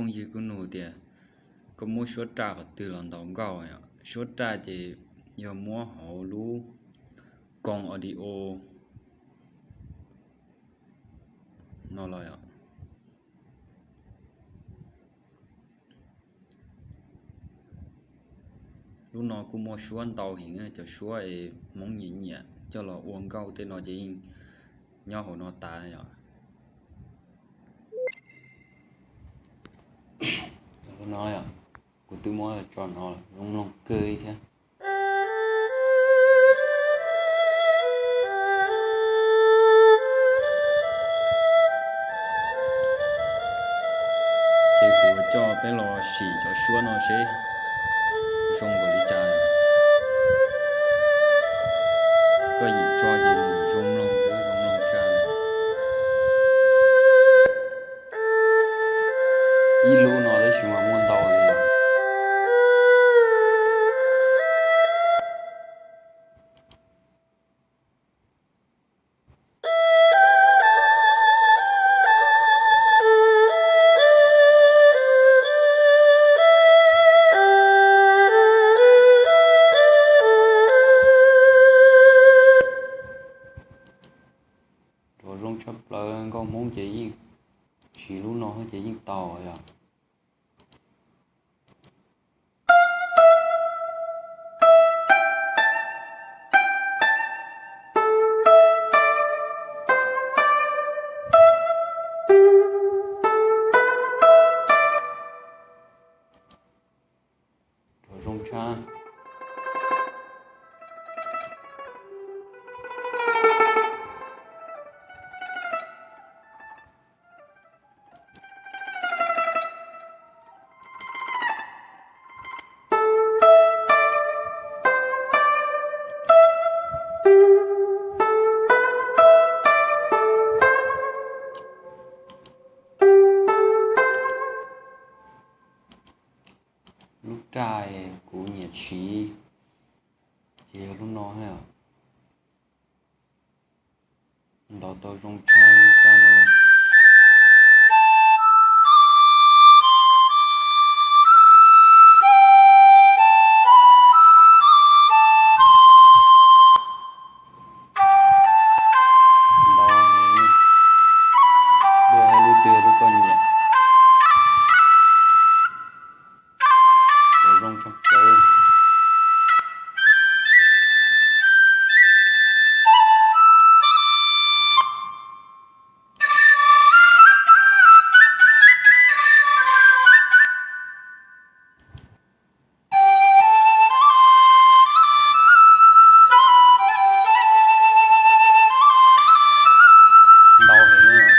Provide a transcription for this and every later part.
Hmoob Yig Kub nug tias koj muab suab raj qhov twg los ntaus nkauj yom? Suab raj ces yog muab hauv lub koos audio no los yom. Lub no kuj muaj suab ntau heev, cov suab es Hmoob nyiam nyiam coj los ua nkauj tej no ces yeej nyob hauv no tas yom. No, kuv twb muab tso no zoo mloog kawg li thiab. Ces kuv coj peb los sim cov suab no seb zoo npaum li cas. Koj yim tso ces nws zoo mloog xwb, zoo mloog tshaj. Ib lub no tab sis mas muaj ntau li os. Rov zoo tshaj plaws nkauj Hmoob ces yeej siv lub no ces yeej tau yom. Rov zoo tshaj. Lub raj kuv nyiam siv ces yog lub no thiab. Ntaus tau zoo tshaj lub raj no. Ntaus lub, lub twg lub koj nyiam. Ntaus zoo tshaj plaws. Ntau heev.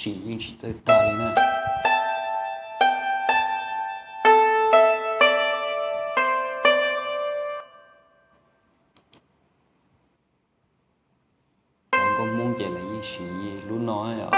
Sim yeej tsis txawj tag li na. Cov nkauj Hmoob ces lawv yeej siv lub no yom.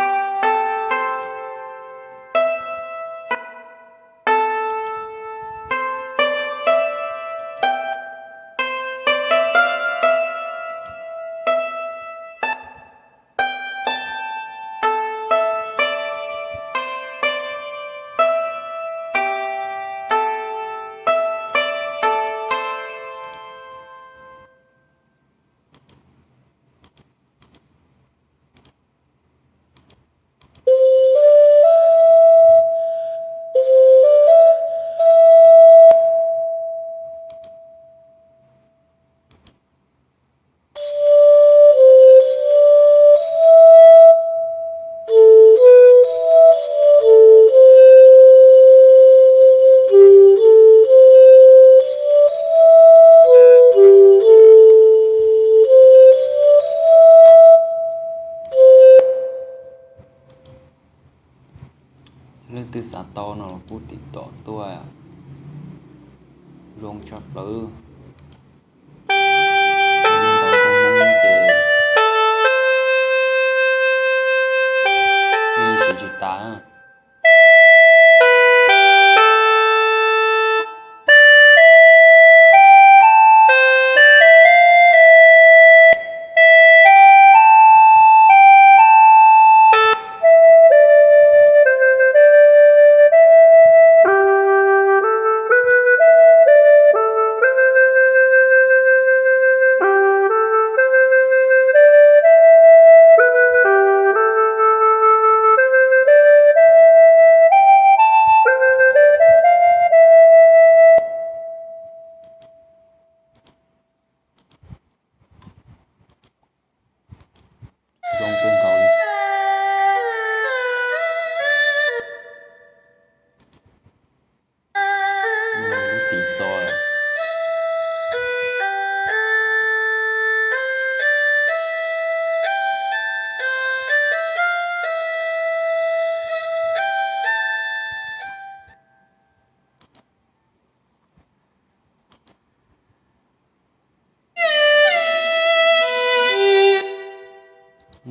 Leej twg xav tau no los kuj tiv tauj tuaj. Zoo tshaj plaws. Ntaus nkauj Hmoob ces yeej siv tsis tas. Zoo kawg nkaus li. Lub xis xo.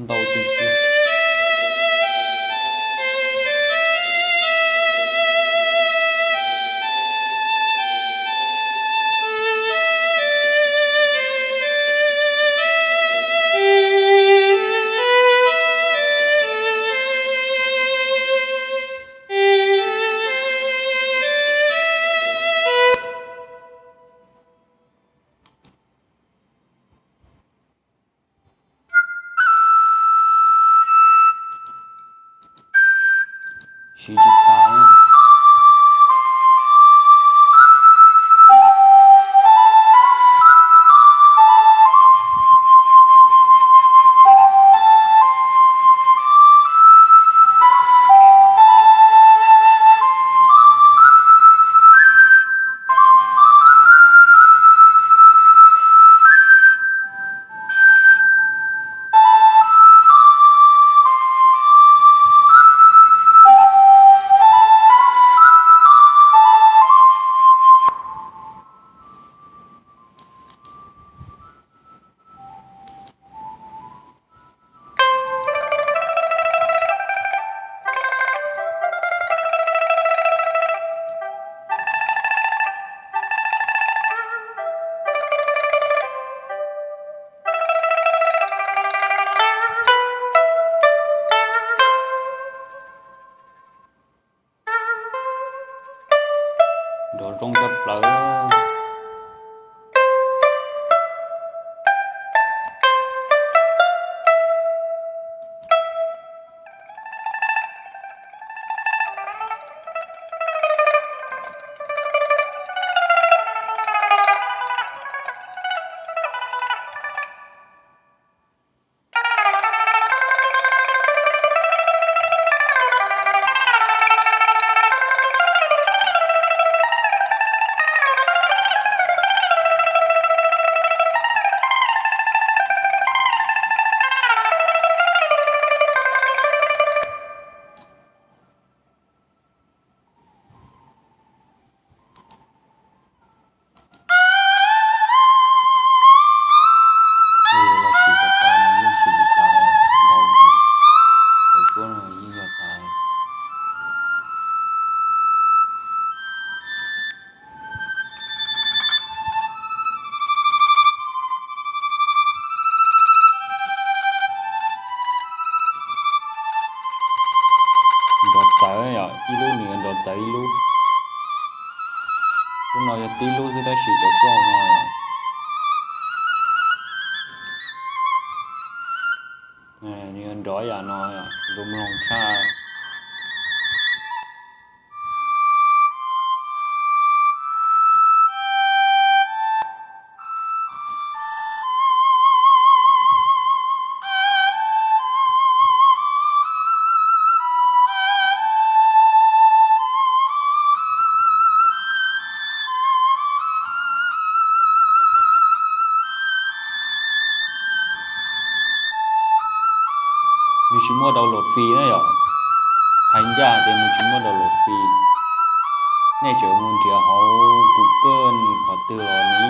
Ntau tiag tiag. Siv tsis tas. Nrov zoo tshaj plaws. Los tsis tas tas no yeej siv tsis tas, ntau, cov suab no yeej yog tas. Nrov txawv yom, ib lub nws yuav nrov txawv ib lub. Lub no yog tib lub xwb tab sis cov suab hauv no yom, nws yuav nrov yam no yom, zoo mloog tshaj. Nws tsis muaj download fee na yom. Hais ncaj tias nws tsis muaj download fee. Nej tseem mus nrhiav hauv Google qhov twg los ne?